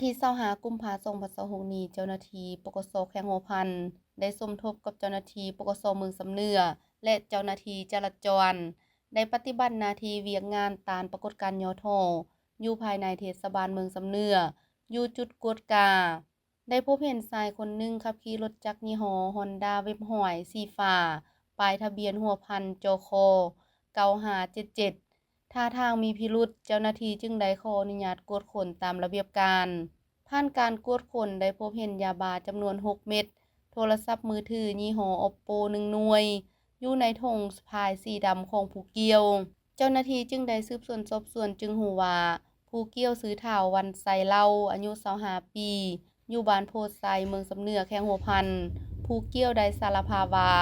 ທີຊາວຫ້າ ກຸມພາ ສອງພັນຊາວຫົກນີ້ ເຈົ້າໜ້າທີ່ ປກສ ແຂວງຫົວພັນ ໄດ້ສົມທົບກັບເຈົ້າໜ້າທີ່ ປກສ ເມືອງຊຳເໜືອ ແລະ ເຈົ້າໜ້າທີ່ຈະລາຈອນ ໄດ້ປະຕິບັດໜ້າທີ່ວຽກງານຕ້ານປາກົດການຫຍໍ້ທໍ້ ຢູ່ພາຍໃນເທດສະບານເມືອງຊຳເໜືອ ຢູ່ຈຸດກວດກາ ໄດ້ພົບເຫັນຊາຍຄົນໜຶ່ງຂັບຂີ່ລົດຈັກຍີ່ຫໍ້ Honda Wave ຮ້ອຍ ສີຟ້າ ປ້າຍທະບຽນຫົວພັນ ຈຄ ເກົ້າຫ້າເຈັດເຈັດ ທ່າທາງມີພິລຸດ, ເຈົ້າໜ້າທີ່ຈຶ່ງໄດ້ຂໍອະນຸຍາດກວດຄົ້ນຕາມລະບຽບການ. ຜ່ານການກວດຄົ້ນໄດ້ພົບເຫັນຢາບ້າຈຳນວນຫົກເມັດ, ໂທລະສັບມືຖືຍີ່ຫໍ້ Oppo ໜຶ່ງໜ່ວຍ ຢູ່ໃນຖົງສະພາຍສີດຳຂອງຜູ້ກ່ຽວ. ເຈົ້າໜ້າທີ່ຈຶ່ງໄດ້ສືບສວນສອບສວນຈຶ່ງຮູ້ວ່າ ຜູ້ກ່ຽວຊື່ ທ້າວ ວັນໄຊເລົາ ອາຍຸຊາວຫ້າປີ ຢູ່ບ້ານໂພໄຊ ເມືອງຊຳເໜືອ ແຂວງຫົວພັນ. ຜູ້ກ່ຽວໄດ້ສາລະພາບວ່າ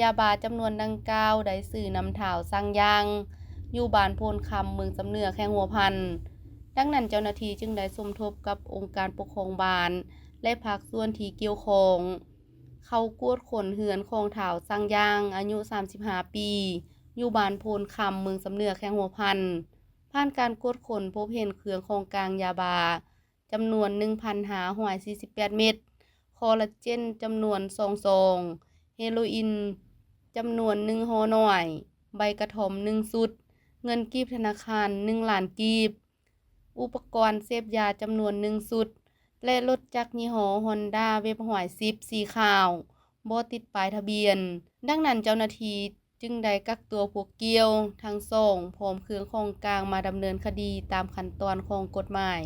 ຢາບ້າຈຳນວນດັ່ງກ່າວໄດ້ຊື້ນຳທ້າວ ຊ່າງຢາງ ຢູ່ບ້ານໂພນຄຳ ເມືອງຊຳເໜືອ ແຂວງຫົວພັນ. ດັ່ງນັ້ນ ເຈົ້າໜ້າທີ່ຈຶ່ງໄດ້ສົມທົບກັບອົງການປົກຄອງບ້ານ ແລະ ພາກສ່ວນທີ່ກ່ຽວຂ້ອງ ເຂົ້າກວດຄົ້ນເຮືອນຂອງທ້າວ ຊ່າງຢາງ ອາຍຸສາມສິບຫ້າປີ ຢູ່ບ້ານໂພນຄຳ ເມືອງຊຳເໜືອ ແຂວງຫົວພັນ. ຜ່ານການກວດຄົ້ນພົບເຫັນເຄື່ອງຂອງກາງຢາບ້າ ຈຳນວນໜຶ່ງພັນຫ້າຮ້ອຍສີ່ສິບແປດເມັດ, ຄໍລາເຈນຈຳນວນສອງຊອງ, ເຮໂຣອິນຈຳນວນໜຶ່ງຫໍ່ນ້ອຍ, ໃບກະທ່ອມໜຶ່ງຊຸດ, ເງິນກີບທະນາຄານໜຶ່ງລ້ານກີບ, ອຸປະກອນເສບຢາຈຳນວນໜຶ່ງຊຸດ ແລະ ລົດຈັກຍີ່ຫໍ້ Honda Wave ຮ້ອຍສິບ ສີຂາວ ບໍ່ຕິດປ້າຍທະບຽນ. ດັ່ງນັ້ນ ເຈົ້າໜ້າທີ່ຈຶ່ງໄດ້ກັກຕົວຜູ້ກ່ຽວທັງສອງ ພ້ອມເຄື່ອງຂອງກາງມາດຳເນີນຄະດີຕາມຂັ້ນຕອນຂອງກົດໝາຍ.